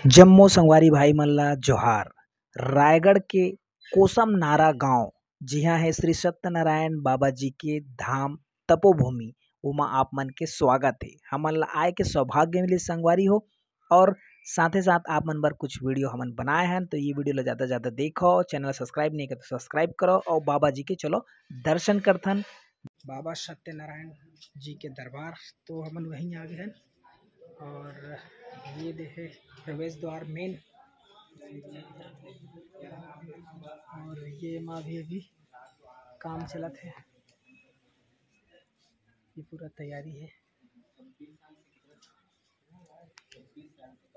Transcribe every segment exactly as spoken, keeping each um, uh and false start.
जम्मो संगवारी भाई मन ला जोहार। रायगढ़ के कोसम नारा गांव, जिहां हे श्री सत्यनारायण बाबा जी के धाम तपोभूमि, ओमा आप मन के स्वागत हे। हमन ला आए के सौभाग्य मिले संगवारी हो, और साथे साथ आप मन बर कुछ वीडियो हमन बनाए हन, तो ये वीडियो ला ज्यादा से ज्यादा देखो। चैनल सब्सक्राइब नहीं कर तो सब्सक्राइब करो, और बाबा जी के चलो दर्शन करथन। बाबा सत्यनारायण जी के दरबार, तो हमन वहीं आ गए हैं। और ये देखे प्रवेश द्वार मेन, और ये माँ भी अभी काम चलत है, ये पूरा तैयारी है।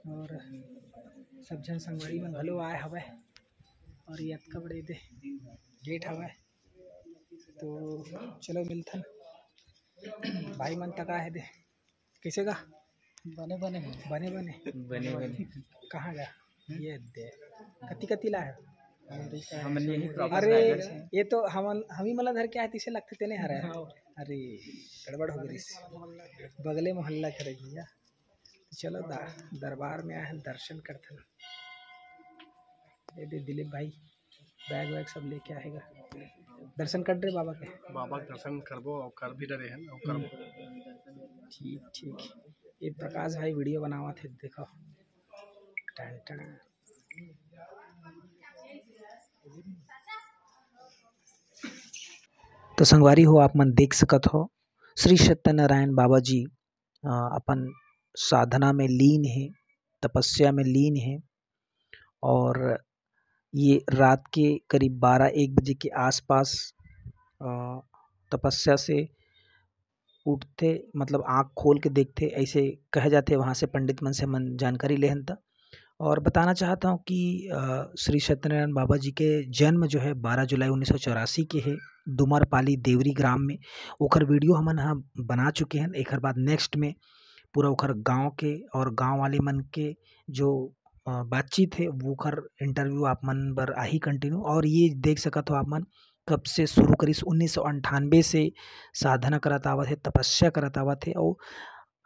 और सब झन संगवारी मन घलो आए हवय, और ये अतका बड़े दे गेट हवय। तो चलो मिलथन भाई मन तक आए दे। कैसे गा? बने बने। बने बने। बने बने। कहाँ गा? ये दे। कति कति ला है? हमन यही प्रॉपर अरे, रायगढ़ से। ये तो हमन, हमी मला धर के आए, तिसे लगते तेने हरा है। हाँ। अरे, गड़बड़ हो गई। बगले मोहल्ला के रही भैया। तो चलो दा-, दरबार में आए हैं, दर्शन करते हैं। ये दे दिलीप भाई, बैग वैग सब लेके आएगा। दर्शन कर रहे बाबा के? बाबा के दर्शन करबो और कर भी रहे हैं और करबो। ठीक, ठीक। ये प्रकाश भाई वीडियो बनावत हे, देखो। टन टन। तो संगवारी हो, आप मन देख सकत हो, श्री सत्यनारायण बाबा जी, अ, अपन साधना में लीन हे, तपस्या में लीन हे, और ये रात के करीब बारह एक बजे के आसपास, अ, तपस्या से उठथे, मतलब आँख खोल के देखथे, ऐसे कहे जाथे। वहाँ से पंडित मन से हमन जानकारी लेहन त। और बताना चाहता हूँ कि, अ, श्री सत्यनारायण बाबा जी के जन्म जो है बारह जुलाई उन्नीस सौ चौरासी के है, डुमरपाली देवरी ग्राम में। ओकर वीडियो हमन ह बना चुके हन। एकर बाद नेक्स्ट में पूरा ओकर गाँव के और गाँव वाले मन के जो, अ, बातचीत है, वो ओकर इंटरव्यू आप मन बर आही कंटिन्यू। और ये देख सकत हो आप मन, कब से शुरू करिस, उन्नीस सौ अंठानबे से साधना करत आवत है, तपस्या करत आवत है, और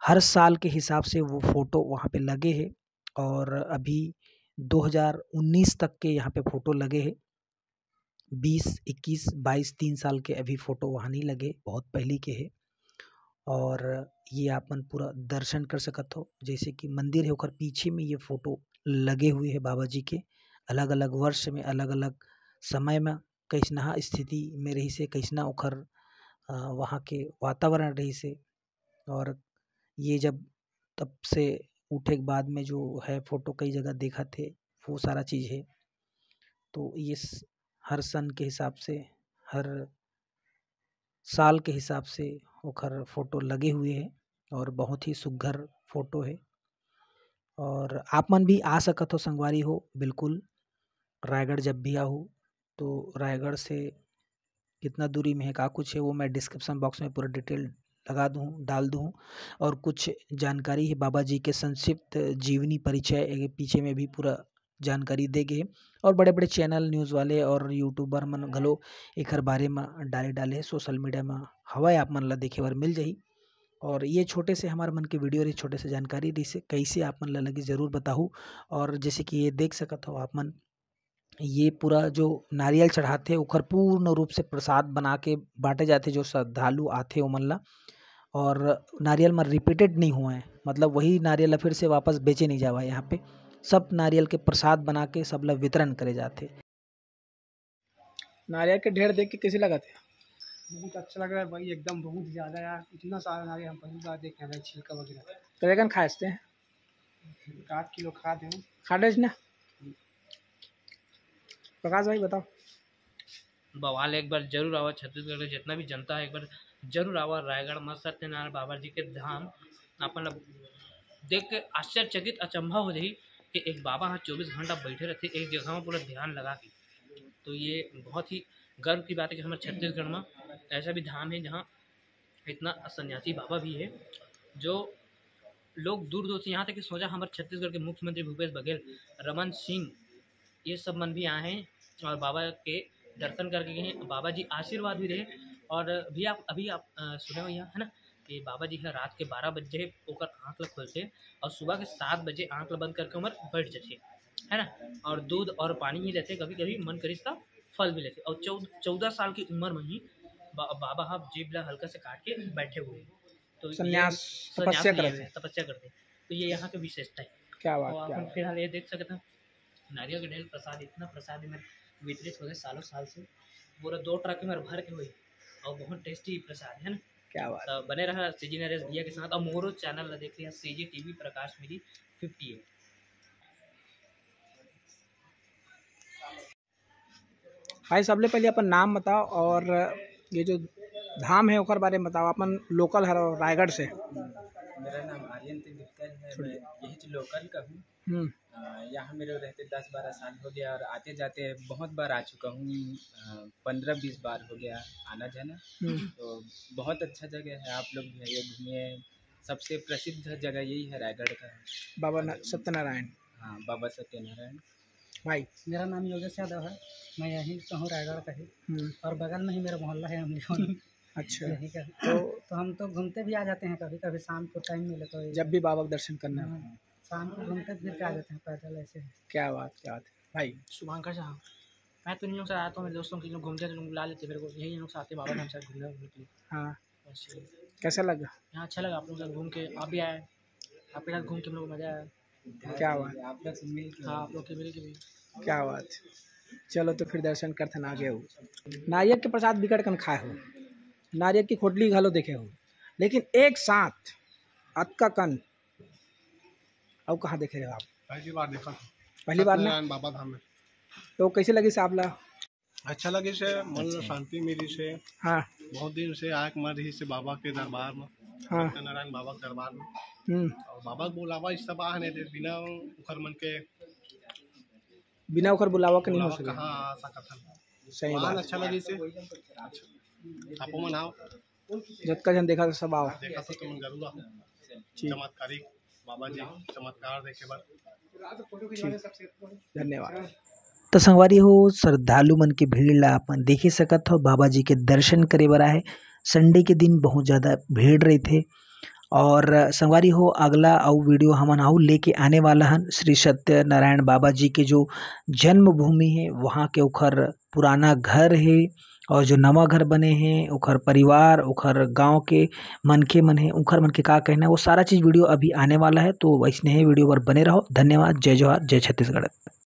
हर साल के हिसाब से वो फोटो वहाँ पे लगे है। और अभी दो हज़ार उन्नीस तक के यहाँ पे फोटो लगे है, बीस, इक्कीस, बाईस, तीन साल के अभी फोटो वहाँ नहीं लगे, बहुत पहली के है। और ये आप मन पूरा दर्शन कर सकत हो, जैसे कि मंदिर है, ओकर पीछे में ये फोटो लगे हुए है बाबा जी के। अलग-अलग वर्ष में, अलग-अलग समय में कैसनहा स्थिति में रहिस हे, कैसना ओखर, अ, वहाँ के वातावरण रहिस हे। और ये जब तब से उठे के बाद में जो है फोटो कई जगह देखत हे, वो सारा चीज़ हे। तो ये स-, हर सन के हिसाब से, हर साल के हिसाब से ओखर फोटो लगे हुए हे और बहुत ही सुघर फोटो हे। और आप मन भी आ सकत हो संगवारी हो, बिल्कुल। रायगढ़ जब भी आहू तो रायगढ़ से कितना दूरी में है, का कुछ है, वो मैं डिस्क्रिप्शन बॉक्स में पूरा डिटेल लगा दूँ, डाल दूँ। और कुछ जानकारी है बाबा जी के संक्षिप्त जीवनी परिचय, ए, पीछे में भी पूरा जानकारी दे गे हे। और बड़े-बड़े चैनल, न्यूज़ वाले और यूट्यूबर मन घलो एखर बारे म डाले, डाले हे सोशल मीडिया म हवय, आप मन ल देखे बर मिल जाही। और ये छोटे से हमार मन के वीडियो रही, छोटे से जानकारी रहिस हे, कैसे आप मन ल लगी जरूर बताहू। और जैसे कि ये देख सकत हो आप मन, ये पूरा जो नारियल चढ़ाथे, ओखर पूर्ण रूप से प्रसाद बना के बांटे जाथे, जो श्रद्धालु आथे ओमन ला। और नारियल म रिपीटेड नहीं हुआ है, मतलब वही नारियल ला फिर से वापस बेचे नहीं जावा है। यहाँ पे सब नारियल के प्रसाद बना के सब ला वितरण करे जाथे। नारियल के ढेर देख के कैसे लगा थे? बहुत अच्छा लग रहा है भाई, एकदम बहुत ज़्यादा यार, इतना सारा नारियल हम पहली बार देखे हैं भाई, छिलका वगैरह। तो वेगन खाए हंसते हैं। आध किलो खा दे। खा ले ना। प्रकाश भाई बताओ। बवाल, एक बार जरूर आवा छत्तीसगढ़ के जितना भी जनता है, एक बार जरूर आवा रायगढ़ म सत्यनारायण बाबा जी के धाम। अपन ला देख के आश्चर्यचकित, अचंभा हो जाही कि एक बाबा ह चौबीस घंटा बैठे रहते एक जगह में पूरा ध्यान लगा के। तो ये बहुत ही गर्व की बात है कि हमारे छत्तीसगढ़ में ऐसा भी धाम है जहाँ इतना सन्यासी बाबा भी है, जो लोग दूर दूर से, यहाँ तक कि सोचा हमारे छत्तीसगढ़ के मुख्यमंत्री भूपेश बघेल, रमन सिंह, ये सब मन भी आए हैं और बाबा के दर्शन करके गए हैं। बाबा जी आशीर्वाद भी रहे। और भी आप अभी आप, अ, सुने हो यहाँ, है ना, ये बाबा जी ह रात के बारह बजे ओकर आँख ल खोलथे और सुबह के सात बजे आँख ल बंद करके ओमर बैठ जथे, है ना। और दूध और पानी ही लेथे, कभी-कभी मन करिस त फल भी लेथे। और चौद-, चौदह साल की उम्र में ही बा-, बाबा ह जीभ ल हल्का से काट के बैठे हुए हैं। तो ये संन्यास, संन्यास तपस्या लिए करत हुए हैं, हैं। तपस्या करते हैं। तो ये यहाँ के विशेषता है। क्या बात, और क्या अपन बात। फिलहाल ये देख सकते हैं, नारियल के ढेर प्रसाद, इतना प्रसाद में वितरित हो गया सालों साल से, पूरा दो ट्रक में भर के हुई और बहुत टेस्टी प्रसाद है ना। क्या बात। तो बने रहा सीजी नरेश भैया के साथ और मोरो चैनल ला देख लिया, सीजी टीवी प्रकाश मिली फिफ्टी एट। भाई, सबले पहले अपन नाम बताओ और ये जो धाम है ओकर बारे में बताओ। अपन लोकल हर रायगढ़ से। मेरा नाम आर्यन तेंदुलकर है, मैं यही लोकल का हूँ। हम्म। अ, यहाँ मेरे रहते दस बारह साल हो गया और आते जाते बहुत बार आ चुका हूँ। अ, पन्द्रह बीस बार हो गया आना जाना। हम्म। तो बहुत अच्छा जगह है, आप लोग भी आइए, घूमिए। सबसे प्रसिद्ध जगह यही है रायगढ़ का। बाबा न-, और सत्यनारायण। हाँ, बाबा सत्यनारायण। भाई। मेरा नाम योगेश यादव है, मैं यहीं का हूँ, रायगढ़ का ही। हम्म। और बगल में ही मेरा मोहल्ला है अमली मोहल्ला। अच्छा। यहीं का। तो तो हम तो घूमते भी आ जाते हैं कभी-कभी, शाम को टाइम मिले तो। जब भी बाबा के दर्शन करना हो। हाँ, शाम को घूमते फिर के आ जाते हैं पैदल ऐसे। क्या बात, क्या बात। भाई। शुभांकर साहब, मैं तो इन लोग से आता हूँ, मेरे दोस्तों के लोग घूमते हैं, तो लोग बुला लेते हैं मेरे को, यही लोग से आते हैं बाबा धाम से घूमने, घूमने के लिए। हाँ। बस यही। कैसा लगा? यहाँ अच्छा लगा आप लोग के साथ घूम के, आप भी आए, आपके साथ घूम के हम लोग को मज़ा आया। क्या बात। आप लोग से मिल के। हाँ, आप लोग के मिल के भी। क्या बात। चलो तो फिर दर्शन करथन आगे हो। नारियल के प्रसाद बिकट कन खाए हो, नारियल की खोटली घलो देखे हो, लेकिन एक साथ अतका कन अउ कहाँ देखे रहे हो आप? पहली बार देखा था। पहली बार ना? सत्यनारायण बाबा धाम में। तो कैसे लगिस आप ला? अच्छा लगिस हे, मन ला अच्छा। शांति मिलिस हे। हाँ। बहुत दिन से आए के मन रहिस हे बाबा के दरबार में, हाँ। सत्यनारायण बाबा के दरबार में। हम्म। और बाबा के बुलावा इस सब आ नहीं दे, बिना उखर मन के बिना उखर बुलावा के नहीं हो बुलावा सके। कहाँ आ सकत हन? सही बात। अच्छा लगिस हे। अच्छा। आपो मन आओ। जतका झन देखा था, सब आओ। देखा था तुम जरूर आओ। ठीक। चमत्कारिक बाबा जी चमत्कार देखे बर। ठीक, धन्यवाद। तो संगवारी हो, श्रद्धालु मन के भीड़ ला अपन देखे सकत हो, बाबा जी के दर्शन करे बर आए। संडे के दिन बहुत ज़्यादा भीड़ रहिथे। और संगवारी हो, अगला अउ वीडियो हमन अउ लेके आने वाला हन श्री सत्यनारायण बाबा जी के जो जन्मभूमि है, वहाँ के ओखर पुराना घर हे और जो नवा घर बने हे, ओखर परिवार, ओखर गाँव के मनखे मन हे, ओखर मन के का कहना हे, वो सारा चीज़ वीडियो अभी आने वाला है। तो वैसने ही वीडियो पर बने रहो। धन्यवाद। जय जोहार, जय छत्तीसगढ़।